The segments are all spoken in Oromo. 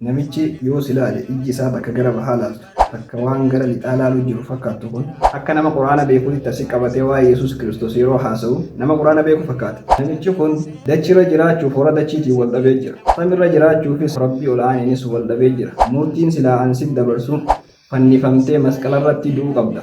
Namichi yoo si laale ijji isaa bakka gara bahaa laaltu, bakka waan gara lixaa laaluu jiru fakkaattu kun, akka nama Qur'aana beekuutti asi qabatee waa'ee Yesuus Kiristoos yeroo haasa'u nama Qur'aana beeku fakkaata. Namichi kun dachirra jiraachuuf hora dachiitiin wal dhabee jira. Samirra jiraachuufis Rabbii ol aaniinis wal dhabee jira. Murtiin silaa an sif dabarsu fannifamtee masqalarratti du'uu qabda.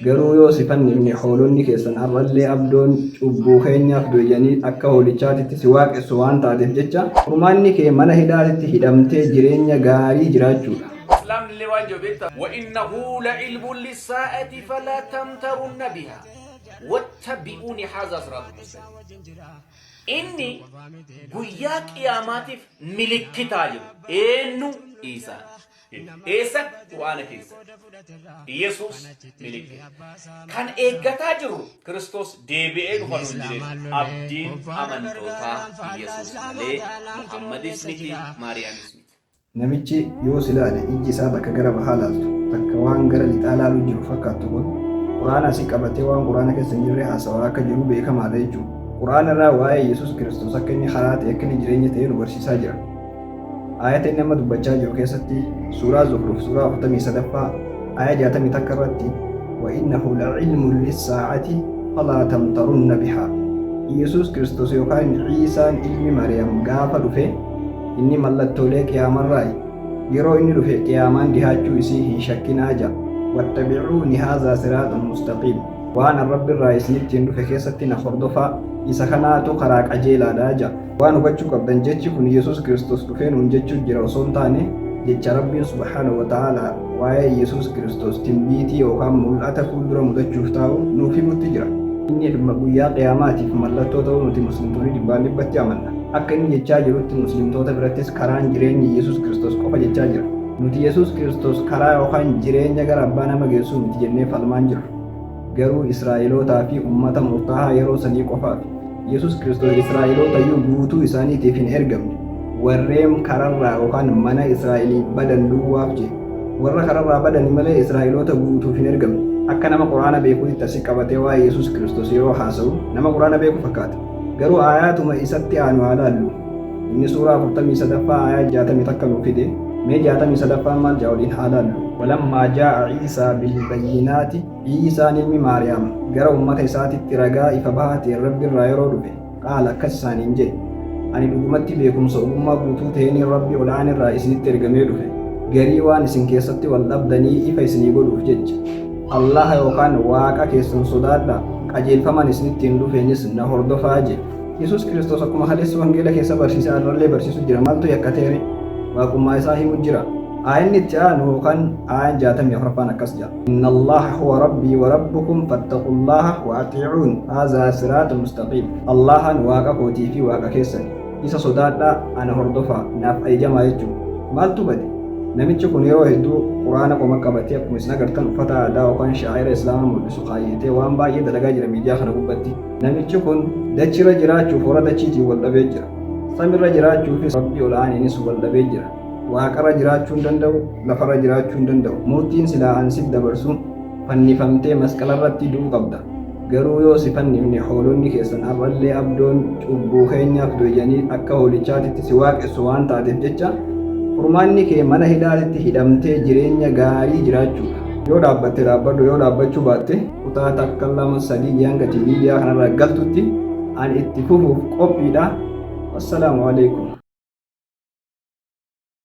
Garuu yoo si fannifne hoolonni keessan har'allee abdoon cubbuu keenyaaf du'e jedhanii akka hoolichaatitti si waaqessu waan taateef jecha furmaanni kee mana hidhaatitti hidhamtee jireenya gaarii jiraachuudha. Islaamni illee waan jedhu beektaa? Wa innahu la'ilmun lissaa'ati falaa tamtarunna bihaa wattabi'uuni haazaa siraatul mustaqiim. Inni guyyaa qiyaamaatiif milikkitaa jedhu. Eenyu? Iisaan. Eessatti? Qur'aana keessatti. Yesuus milikkita. Kan eeggataa jirru Kiristoos deebi'ee dhufa nuun jedheera. Abdiin amantootaa Yesuus malee Muhammadis miti, Maariyaamis miti. Namichi yoo si laale ijji isaa bakka gara bahaa laaltu, takka waan gara lixaa laaluu jiru fakkaattu kun, Qur'aana asi qabatee waan Qur'aana keessa hin jirre haasawaa akka jiru beekamaadha jechuudha. Qur'aana irraa waa'ee Yesuus Kiristoos akka inni karaa ta'e, akka inni jireenya ta'e nu barsiisaa jira. Aayata inni amma dubbachaa jiru keessatti suuraa Zukhruf suuraa 43ffaa aaya 61 irratti wa innahu la'ilmun lissaa'ati falaa tamtarunna bihaa. Iyyasuus Kiristoos yookaan Iisaan ilmi Mariyam gaafa dhufe inni mallattoolee qiyaamarraayi. Yeroo inni dhufe qiyaamaan dhihaachuu isii hin shakkinaa ja'a. Wattabi'uuni haazaa siraaxun mustaqiim. Waan an Rabbirraa isinittiin dhufe keessatti na hordofaa, isa kanaatu karaa qajeelaadha ja'a. Waan hubachuu qabdan jechi kun Yesuus Kiristoos dhufee nuun jechuu jira osoo hin taane jecha Rabbiin subhaanahu wa ta'aalaa waa'ee Yesuus Kiristoos tinbiitii yookaan mul'ata fuuldura mudachuuf taa'u nuuf himutti jira. Inni dhimma guyyaa qiyaamaatiif mallattoo ta'uu nuti muslimtoonni dhibbaan dhibbatti amanna. Akka inni jechaa jirutti muslimtoota birattis karaan jireenyi Yesuus Kiristoos qofa jechaa jira. Nuti Yesuus Kiristoos karaa yookaan jireenya gara abbaa nama geessuu miti jennee falmaan jirru. Garuu Israa'elootaa fi ummata murtaahaa yeroo sanii qofaafi. Yesuus Kiristoos Israa'elootayyuu guutuu isaaniitiif hin ergamne. Warreem kararraa yookaan mana Israa'elii badan duwwaaf jee. Warra kararraa badani malee Israa'eloota guutuuf hin ergamne. Akka nama Qur'aana beekuutitti asi qabatee waa'ee Yesuus Kiristoos yeroo haasa'u nama Qur'aana beeku fakkaata. Garuu aayaatuma isatti aanu haa laallu. Inni suuraa 43ffaa aayaa 61 nuu fide. Mee 63ffaan maal ja'a waliin haa laallu. Walammaa jaa'a Iisaa bilbayyinaati Iisaan ilmi Maariyaam gara ummata isaatitti ragaa ifa bahaa ta'een Rabbi irraa yeroo dhufe, qaala, akkas isaaniin je'e, Ani dhugumatti beekumsa ogummaa guutuu ta'eenin Rabbi ol aane irraa isinitti ergamee dhufe, garii waan isin keessatti wal dhabdanii ifa isinii godhuuf jecha. Allaaha yookaan Waaqa keessan sodaadhaa, qajeelfama ani isinittiin dhufeenis na hordofaa je'e. Yesuus Kiristoos akkuma kaleessa wangeela keessa barsiise har'allee barsiisu jira. Maaltu yakka ta'e ree? Waaqummaa isaa himu jira. Aayanni itti aanu yookaan aayaan 64ffaan akkas jedha. Inna Allaaha huwa Rabbii wa Rabbukum fattaqullaaha wa axiicuun haazaa siraaxun mustaqiim. Allaahaan Waaqa kootii fi Waaqa keessani. Isa sodaadhaa, ana hordofaa, naaf ajajamaa jechuudha. Maaltu bade? Namichi kun yeroo hedduu Qur'aana qoma qabatee akkuma isin agartan uffata aadaa yookaan sha'aa'ira Islaamaa mul'isu kaayyatee waan baay'ee dalagaa jira miidiyaa kana gubbatti. Namichi kun dachirra jiraachuuf hora dachiitiin wal dhabee jira. Samirra jiraachuufis Rabbii ol aaniinis wal dhabee jira. Waaqarra jiraachuu hin danda'u, lafarra jiraachuu hin danda'u. Murtiin silaa an sif dabarsu fannifamtee masqalarratti du'uu qabda. Garuu yoo si fannifne hoolonni keessan har'allee abdoon cubbuu keenyaaf du'e jedhanii akka hoolichaatitti si waaqessu waan taateef jecha furmaanni kee mana hidhaatitti hidhamtee jireenya gaarii jiraachuudha. Yoo dhaabbatte dhaabbadhu, yoo dhaabbachuu baatte kutaa takka, lama, sadii jee hanga ati miidiyaa kanarraa galtutti ani itti fufuuf qophiidha. Wassalaamu alaikum.